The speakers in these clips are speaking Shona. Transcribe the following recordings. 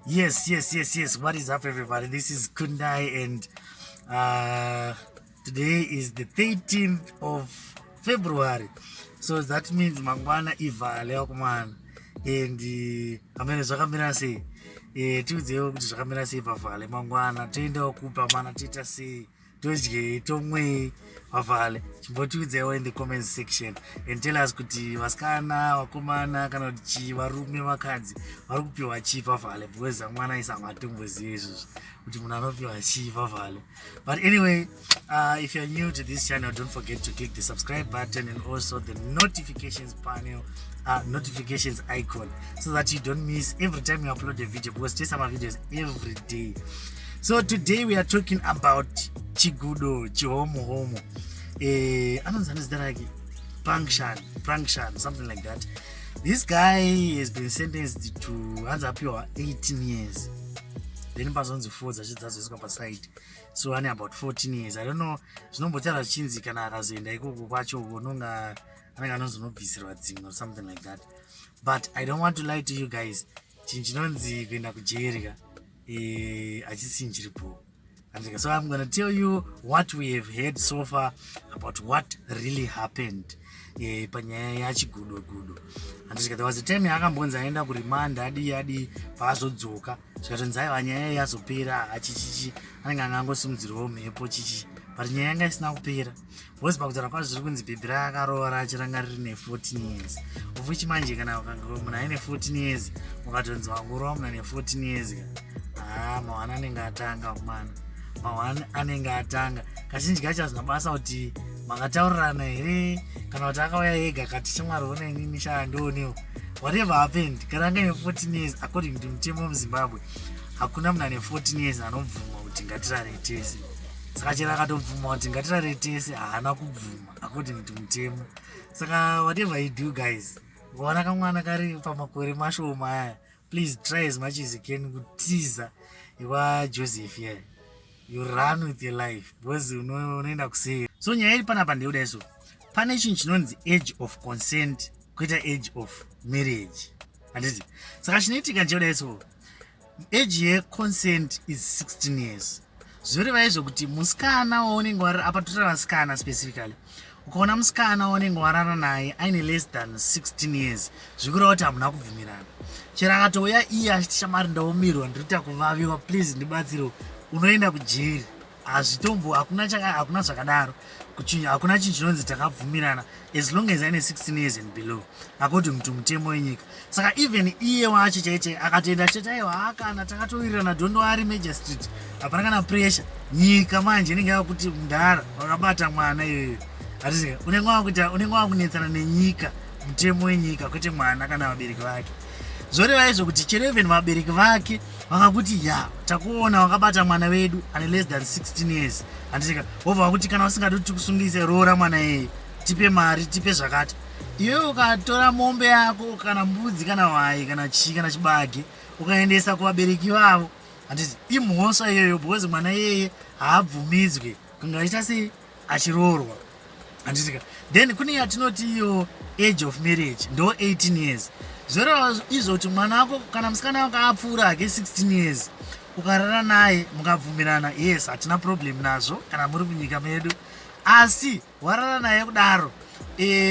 Yes. What is up, everybody? This is Kundai, and today is the 13th of February. So that means mangwana ivhale wakumana. And amene zvakamira sei? Tiudzewo kuti zvakamira sei pavhale mangwana. Toendawo kupa mana toita sei? Todyei, tomwei pavhale? Chimbotiudzewo in the comments section and tell us kuti vasikana, vakomana, kana kuti chii, varume, vakadzi vari kupiwa chii pavhale, because amwana isa matomboziva izvozvo kuti munhu anopiwa chii pavhale. But anyway, if you're new to this channel, don't forget to click the subscribe button and also the notifications panel, notifications icon, so that you don't miss every time you upload a video, because toisa videos every day. So today we are talking about Chigudo Chihomohomo. Anonzi ani zita rake? Punction Punction, something like that. This guy has been sentenced to, hanzi apiwa 18 years, then pazonzi 4 dzacho dzazoiswa paside, so ane about 14 years. I don't know, zvinombotaura zvichinzi kana akazoenda ikoko kwacho unonga anenge anozonobvisirwa dzimwe or something like that, but I don't want to lie to you guys. Chinhu chinonzi kuenda kujeri ka hachisi chinhu chiripo. Andika. So I'm going to tell you what we have heard so far about what really happened panyaya yachigudo gudo. Andika, there was a time yaakambonzi aenda kuremand, adi adi, paazodzoka zvikatonzi aiwa, nyaya yazopera, achichichi anenge angangosimudzirwawo mhepo chichi, but nyaya yanga isina kupera, because pakutaura kwazvo zviri kunzi bhebhi raakarova racho ranga riri ne14 years, of which manje kana munhu aine 14 years, ukatonzi wangorova munhu ane 14 years, ha, mahwana anenge atanga kumana, mahwana anenge atanga. Kazhinji kacho hazvina basa kuti makataurirana here kana kuti akauya ega kati, "Shamwari, ona inini shaa ndionewo." Whatever happened, kana anga ine 14 years, according to mutemo wemuZimbabwe, hakuna munhu ane 14 years anobvuma kuti ngatirare tese. Saka chero akatobvuma kuti ngatirare tese, haana kubvuma according to mutemo. Saka whatever you do, guys, ukaona kamwana kari pamakore mashoma aya, please try as much as you can kutiza iwaJoseph. Yeah, you run with your life because unoenda kusei. So nyaya iri panapa ndeyekudai. So pane chinhu chinonzi age of consent, kuita age of marriage, handiti? Saka chinoitika ndechekudai. So age yeconsent is 16 years. Zvoreva izvo kuti musikana waunenge warara, apa totora vasikana specifically, ukaona musikana waunenge warara naye aine less than 16 years, zvikureva kuti hamuna kubvumirana. Chero akatouya iye achiti, "Shamari, ndaomirwa, ndiri kuvaviwa, please ndibatsirewo," unoenda kujeri. Hazvitombo, hakuna zvakadaro. Hakuna chinhu chinonzi takabvumirana as long as aine 16 years and below, according to mutemo wenyika. Saka even iye wacho chaichai akatoenda achiti, "Aiwa, kana takatowirirana, don't worry, magistrate, hapana kana pressure," nyika manje inenge yakuti, "Mudhara, wakabata mwana iyoyo." Hatisi unenge wakuita, unenge wakunetsana nenyika, mutemo wenyika, kwete mwana kana vabereki vake. Zvoreva izvo kuti chero even vabereki vake vakakuti, "Ya, takuona wakabata mwana wedu ane less than 16 years," handitika, wobva vakuti, "Kana usingadi kuti tikusungise, roora mwana iyeye, tipe mari, tipe zvakati," iwe ukatora mombe yako kana mbudzi kana hwai kana chii kana chibage, ukaendesa kuvabereki vavo, handiti imhosva iyoyo? Because mwana iyeye haabvumidzwe kunge achiita sei, achiroorwa, handitika? Then kune yatinoti iyo age of marriage, ndo 18 years. Zvoreva izvo kuti mwana wako kana musikana wako apfuura hake 16 years, ukarara naye mukabvumirana, yes, hatina problem nazvo kana muri munyika medu. Asi warara naye kudaro,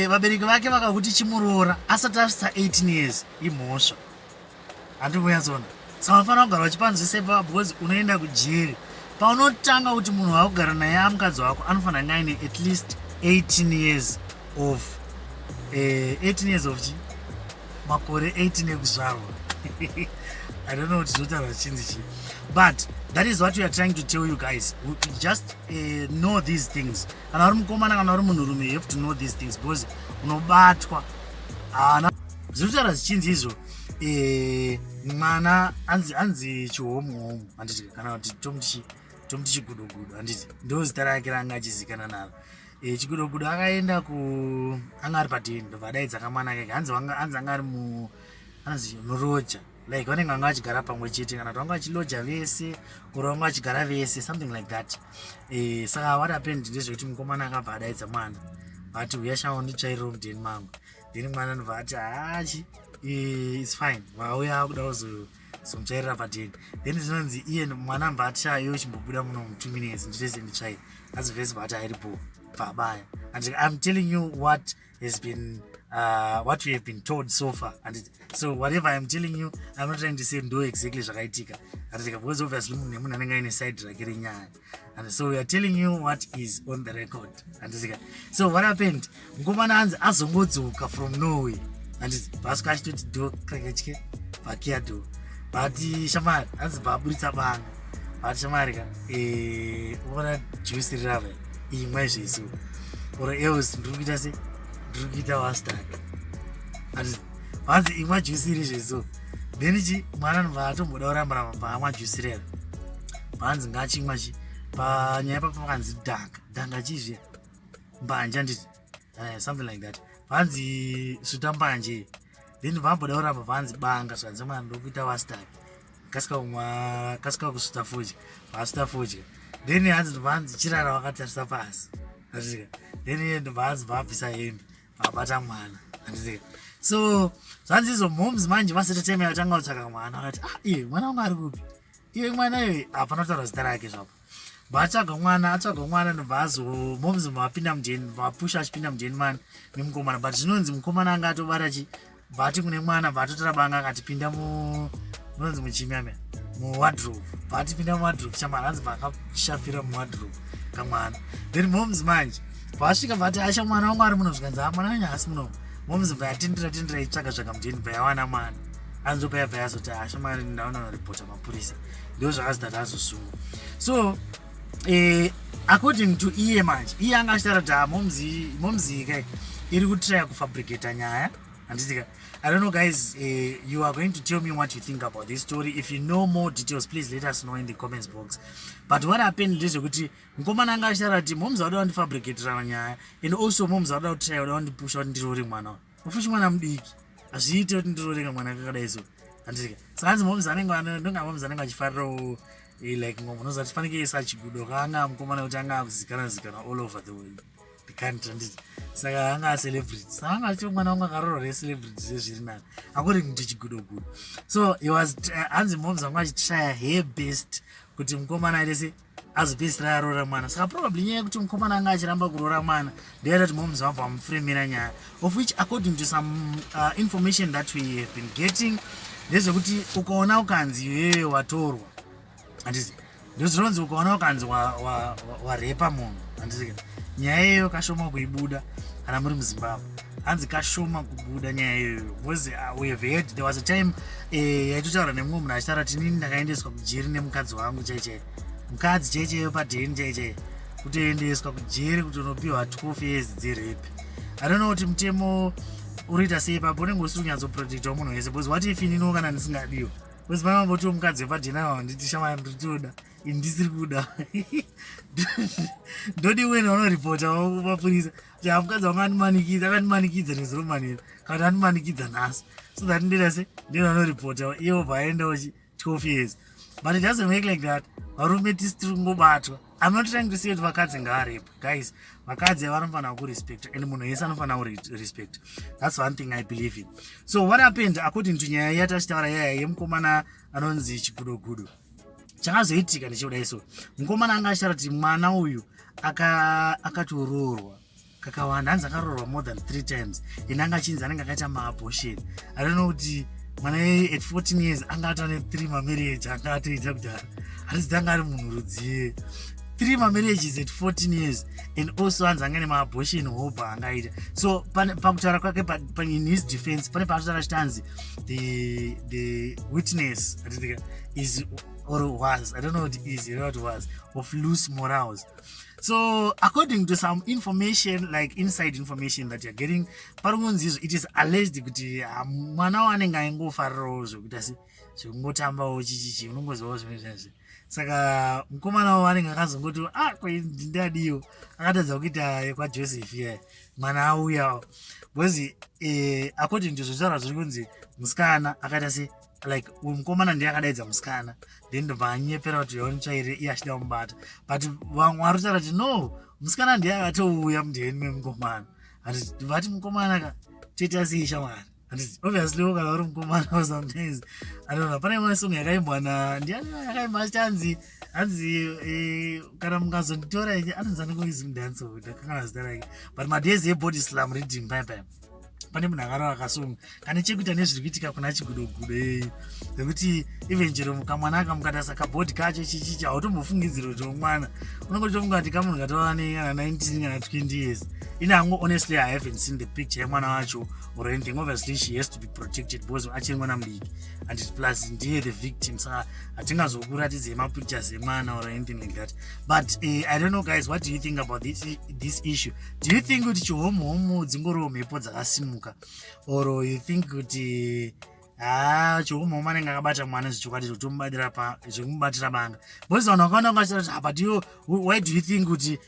vabereki vake vakakuti chimuroora asati asvitsa 18 years, imhosva, handikunyatsoona. Saka unofanira kugara uchipanzwisa ipapo because unoenda kujeri. Paunotanga kuti munhu wakugara naye amukadzi wako, anofanira kunge aine at least 18 years of 18 years of chi, makore 18 ekuzvarwa. I don't know kuti zvotaura zvichinzi chii, but that is what we are trying to tell you guys. We just know these things. Kana uri mukomana, kana uri munhurume, you have to know these things because unobatwa. Haana zviri kutaura zvichinzi izvo mwana anzi Chihomuhomu, handiti? Kana kuti tomuti Chigudogudo, handiti? Ndo zita rake ranga achizikanwa naro. Chigudogudo akaenda ku, anga ari padheni, ndobva adaidza kamwana kake. Hanzi anga ari mu, anonzi muroja, like vanenge vanga vachigara pamwe chete, kana kuti vanga vachiloja vese or vanga vachigara vese, something like that. Saka what happened ndezvekuti mukomana akabva adaidza mwana, ati, "Uya shawo, nditsvairiro mudheni mangu." Then mwana anobva ati, "Hachi, it's fine." Vauya kuda kuzotsvaira mudheni. Zomutsvairira padheni. Then zvinonzi iye mwana mbva atishaya, iwe chimbobuda muno mu 2 minutes, nditese nditsvaire. Hanzi vhesi vati airipo bvabaya. And I'm telling you what we have been told so far. And so whatever I'm telling you, I'm not trying to say ndo exactly zvakaitika, anditika, because obviously munhu nemunhu anenge aine side rake renyaya, and so we are telling you what is on the record, anditika. So what happened, mukomana anzi azongodzoka from nowhere, anditi, vasvika achitoti do kreketye, vakiya do, but shamari hanzi bvaburitsa banga, but shamari ka uona juice rirava, imwe zvesu, or else ndiri kuita se ndiri kuita wastak. Hanzi imwa juice iri zvesu. Then chi mwana anobva atomboda kuramba ramba, paamwa juice rera, bvanzi ngachimwa chi panyaya papo pakanzi dhanga dhanga chizviya mbanje, handiti, something like that. Bvanzi svuta mbanje. Then vamboda kuramba, bvanzi banga, zvanzi mwana ndokuita wastak, kasika kumwa, kasika kusvuta fodya, vasvuta fodya. Then hanzi bvanzi chirara wakatarisa pasi, handitika. Then iye ndobvanzi vabvisa hembe, vabata mwana, handitika. So zvanzi izvo moms manje vasati time yatanga kutsvaka mwana, vakati, "Ah, iye mwana wangu ari kupi? Iye mwana iye." Hapana kutaura zita rake zvapo. Vatsvaga mwana, atsvaga mwana, ndobva azo moms vapinda mujeni, vapusha achipinda mujeni mani nemukomana. But zvinonzi mukomana anga atobata chi, vati kune mwana, vatotora banga, akati pinda mu munonzi muchimyamya muwardrobe, vati pinda muwardrobe chamwana. Hanzi vakashafira muwardrobe kamwana. Then moms manje vasvika, vati, "Asha, mwana wangu ari muno." Zvikanzi, "Ha, mwana wenyu haasi muno." Moms bva yatendera tendera, itsvaga tsvaga mujeni, bva yawana mwana. Anzopa yabva yazoti, "Asha, mwana ndaona noripota mapurisa." Ndo zvakazoti azosungwa. So according to iye manje, iye anga achitaura kuti, "Ah, moms kai iri kutraya kufabricata nyaya," handitika. I don't know, guys. You are going to tell me what you think about this story. If you know more details, please let us know in the comments box. But what happened ndezvekuti mukomana anga achitaura kuti moms vada kundifabricatira nyaya, and also moms vada kutraya, vada kundipusha kuti ndirore mwana ufuchi, mwana mudiki. Hazviite kuti ndirore mwana kakadai so, handitika. Saka hanzi moms anenge, ndonga moms anenge achifarirawo like unoziva kuti fanike isa chigudo kaanga mukomana kuti anga akuzikana zikana all over the world, the country, handiti. Saka anga acelebrity, saka anga achiti mwana wangu akarorwa necelebrity sezviri nani, according to chigudo gudo. So he was hanzi moms vangu achitrya her best kuti mukomana aite se azopedzisira aroora mwana. Saka probably nyaya yekuti mukomana anga achiramba kuroora mwana ndeyaita kuti moms vabva vamufuremera nyaya, of which according to some information that we have been getting ndezvekuti ukaona ukanzi iwewe watorwa, handiti, ndozvinonzi ukaona ukanzi warepa munhu, handiti, nyaya iyoyo kashoma kuibuda kana muri muZimbabwe. Hanzi kashoma kubuda nyaya iyoyo because we have heard there was a time yaitotaura nemumwe munhu achitaura kuti, "Inini ndakaendeswa kujeri nemukadzi wangu chaichai, mukadzi chaichaiyo padheni chaichai, kutoendeswa kujeri kuti unopiwa 12 years dzerape." I don't know kuti mutemo uriita sei papo, unenge usiri kunyatsoprotectawo munhu wese, because what if ininiwo kana ndisingadiwa? Because pane mambotiwo mukadzi wepadheni ava nditi, "Shamaya, nditoda ini, ndisiri kuda, ndodi wena." Unoripota mapurisa kuti, "Ah, mukadzi wangu andimanikidza, akandimanikidza nezuro manheru, kana kuti andimanikidza nhasi," so that ndida se ndino anoripota, iwo bvaendawo 12 years. But it doesn't work like that. Varume tisi tiri kungobatwa. I'm not trying to say kuti vakadzi ngavarepe, guys. Vakadzi vanofanira kurespecta, and munhu wese anofanira kurespecta. That's one thing I believe in. So what happened, according to nyaya yatachitaura yaya yemukomana anonzi Chigudogudo, chakazoitika ndechekudai. So mukomana anga achitaura kuti mwana uyu akatoroorwa kakawanda. Hanzi akaroorwa more than three times, and anga achinzi anenge akaita maabortion. I don't know kuti mwana iyeye at 14 years anga atane three mamarriage anga atoita kudhara. Hatiziti anga ari munhu rudziye, three mamarriages at 14 years, and also hanzi anga nemaabortion hope angaita. So pakutaura kwake, in his defense, pane paatotaura achiti hanzi the witness atitika is or was, I don't know what is, you know what, was of loose morals. So according to some information, like inside information that you're getting, pari kunzi izvo it is alleged kuti mwana waanenge aingofarirawo zvekuita se zvekungotambawo chichichi, unongozivawo zvimwe zvazvo. Saka mukomana wavo anenge akazongoti, "Ah, ndadiwo," akatadza kuita yekwaJoseph iya, mwana auyawo, because according to zvotaura zviri kunzi musikana akaita se like uyu mukomana ndiye akadaidza musikana, then ndobva anyepera kuti yaunitsvaire, iye achida kumubata. But vamwe vari kutaura kuti no, musikana ndiye akatouya mudheni memukomana. Vati mukomana ka toita sei shamwari? Handiti obviously wo kana uri mukomana, sometimes, I don't know, pane imwe song yakaimbwa na ndiani yakaimba achiti hanzi hanzi kana mukazonditora ini, anonzi anongoizi mudanso, ndakangana zita rake, but madays ebody slam riddim paya paya, pane munhu akarova kasong kane chekuita nezviri kuitika kuna Chigudogudo ei, nekuti even chero kamwana aka mukatarisa kabhodhi kacho chichichi, hautombofungidziri kuti mwana, unongotofunga kuti kamunhu katova nekana 19 kana 20 years. Ini hangu, honestly, I haven't seen the picture yemwana wacho or anything. Obviously she has to be protected because achiri mwana mudiki and plus ndiye the victim, saka hatingazokuratidzei mapictures emwana or anything like that. But I don't know, guys, what do you think about this issue? Do you think kuti chihomuhomu dzingoriwo mhepo dzakasimuka, or you think kuti ha, chihomuhomu anenge akabata mwana zvechokwadi, zvekumubatira banga? Because vanhu vakawanda vangachita kuti, but iwo, why do you think kuti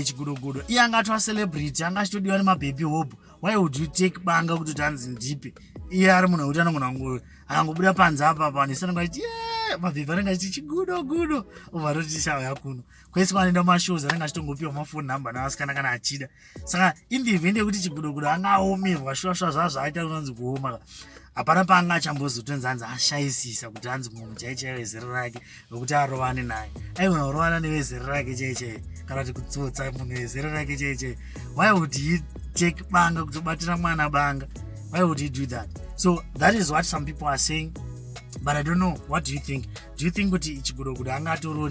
Chigudogudo iye angatova celebrity, anga achitodiwa nemabhebhi hope, why would you take banga kuti tanzi ndipe? Iye ari munhu wekuti anogona akangobuda panze apa, vanhu ese anenge achiti mabhebhi anenge achiti Chigudo gudo, obva atoti shauya kuno. Kwese kwanoenda mumashows anenge achitongopiwa mafoni number navasikana kana achida. Saka in the event yekuti Chigudogudo angaomerwa shuwa shuwa, zvaa zvaaita kunonzi kuoma, hapana paanga achambozotonzi hanzi ashayisisa kuti hanzi munhu chai chaivo wezera rake wekuti arovane naye, aigona kurovana nevezera rake chai chai, kana kuti kutsotsa munhu wezera rake chai chai. Why would he take banga kutobatira mwana banga? Why would he do that? So that is what some people are saying, but I don't know, what do you think? Do you think kuti Chigudogudo angatoriwo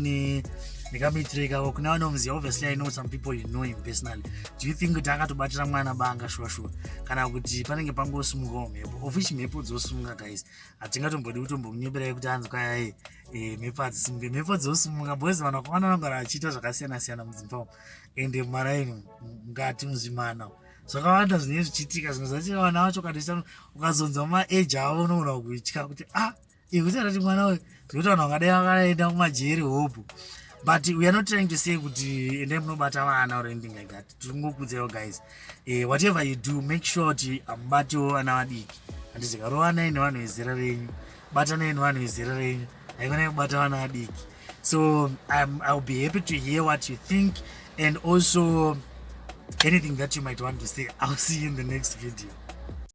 nekamitiro ikako? Kuna vanomuziva, obviously I know some people, you know him personally, do you think kuti akatobatira mwana banga shuwa shuwa, kana kuti panenge pangosimukawo mhepo, of which mhepo dzosumuka, guys? Hatingatombodi kutombomunyeberai kuti hanzi kwayai mhepo hadzisimuke. Mhepo dzosumuka because vanhu vakawanda vanogara vachiita zvakasiyana siyana mudzimba umu, ende mumaraini mukati muzvimana zvakawanda zvinenge zvichiitika. Zvimwe zvacho vana vacho ukatoita ukazonzwa maage avo, unogona kutya kuti, ah, ikuti mwana uyu, zvekuti vanhu vangadai vakaenda kumajeri hope. But we are not trying to say kuti endai munobata vana or anything like that. Tiringokudzaiwo, guys, whatever you do, make sure kuti hamubatiwo vana vadiki, handiti? Karovanai nevanhu vezera renyu, batanai nevanhu vezera renyu, haikonai kubata vana vadiki. So I'll be happy to hear what you think and also anything that you might want to say. I'll see you in the next video.